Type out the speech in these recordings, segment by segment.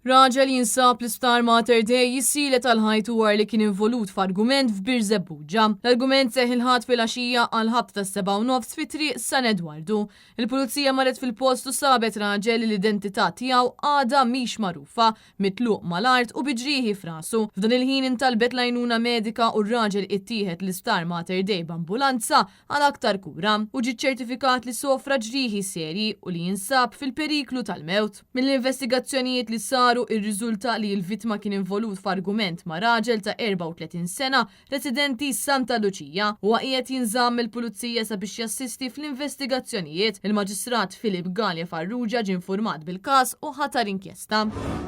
Raġel jinsab l-Isptar Mater Dei jissielet għal ħajtu wara li kien involut f'argument f'Birżebbuġa. L-argument seħħ il-Ħadd filgħaxija għall-ħabta tas-sebgħa u nofs fi Triq San Edwardu. Il-Pulizija marret fil-post u sabet raġel li l-identità tiegħu għadha mhix magħrufa, mitluq mal-art u bi ġrieħi f'rasu. F'dan il-ħin intalbet l-għajnuna medika u r-raġel ittieħed l-Isptar Mater Dei b'ambulanza għal aktar kura u ġie ċċertifikat li sofra ġrieħi serji u li jinsab fil-periklu tal-mewt. Mill-investigazzjonijiet li saru irriżulta li l-vittma kien involut f'argument ma' raġel ta' 34 sena residenti Santa Luċija. Huwa qiegħed jinżamm mill-Pulizija sabiex jassisti fl-investigazzjonijiet. Il-Maġistrat Philip Galea Farrugia ġie infurmat bil-każ u ħatar inkjesta.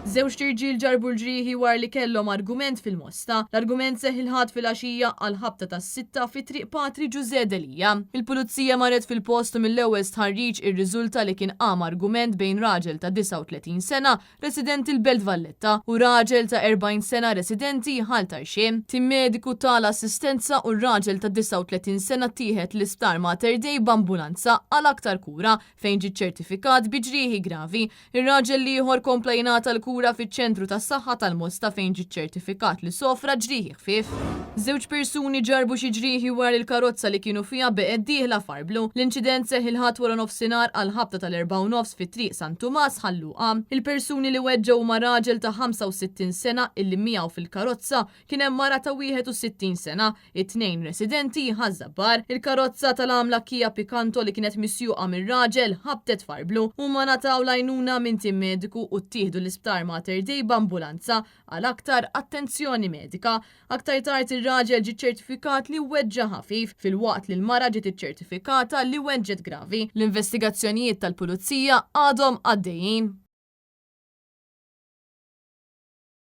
Żewġt irġiel ġarrbu l-ġrieħi wara li kellhom argument fil-Mosta. L-argument seħħ il-Ħadd filgħaxija għall-ħabta tas-sitta fi Triq Patri Ġużè Delia. Il-Pulizija marret fil-post u mill-ewwel stħarriġ irriżulta li kien qam argument bejn raġel ta' 39 sena residenti l-Belt Valletta u raġel ta' 40 sena residenti Ħal Tarxien. Tim mediku ta l-assistenza u r-raġel ta' 39 sena ttieħed l-Isptar Mater Dei b'ambulanza għal aktar kura fejn ġie ċċertifikat bi ġrieħi gravi. Ir-raġel l-ieħor kompla jingħata l-kura fiċ-Ċentru tas-Saħħa tal-Mosta fejn ġie ċċertifikat li sofra ġrieħi ħfief. Żewġ persuni ġarrbu xi ġrieħi wara li l-karozza li kienu fiha beqgħet dieħla f'arblu. L-inċident seħħ il-Ħadd waranofsinhar għall-ħabta tal-erbgħa u nofs fi Triq San Tumas, Ħal Luqa. Il-persuni li weġġgħu huma raġel ta' 65 sena illi miegħu fil-karozza kien hemm mara ta' 61 sena. It-tnejn residenti Ħaż-Żabbar. Il-karozza tal-għamla Kia Picanto li kienet misjuqa mir-raġel ħabtet f'arblu. Huma ngħataw l-għajnuna minn tim mediku u ttieħdu l-Isptar Mater Dei b'ambulanza għal aktar attenzjoni medika. Aktar tard ir-raġel ġie ċċertifikat li weġġa' ħafif, filwaqt li l-mara ġiet iċċertifikata li weġġgħet gravi. L-investigazzjonijiet tal-Pulizija għadhom għaddejjin.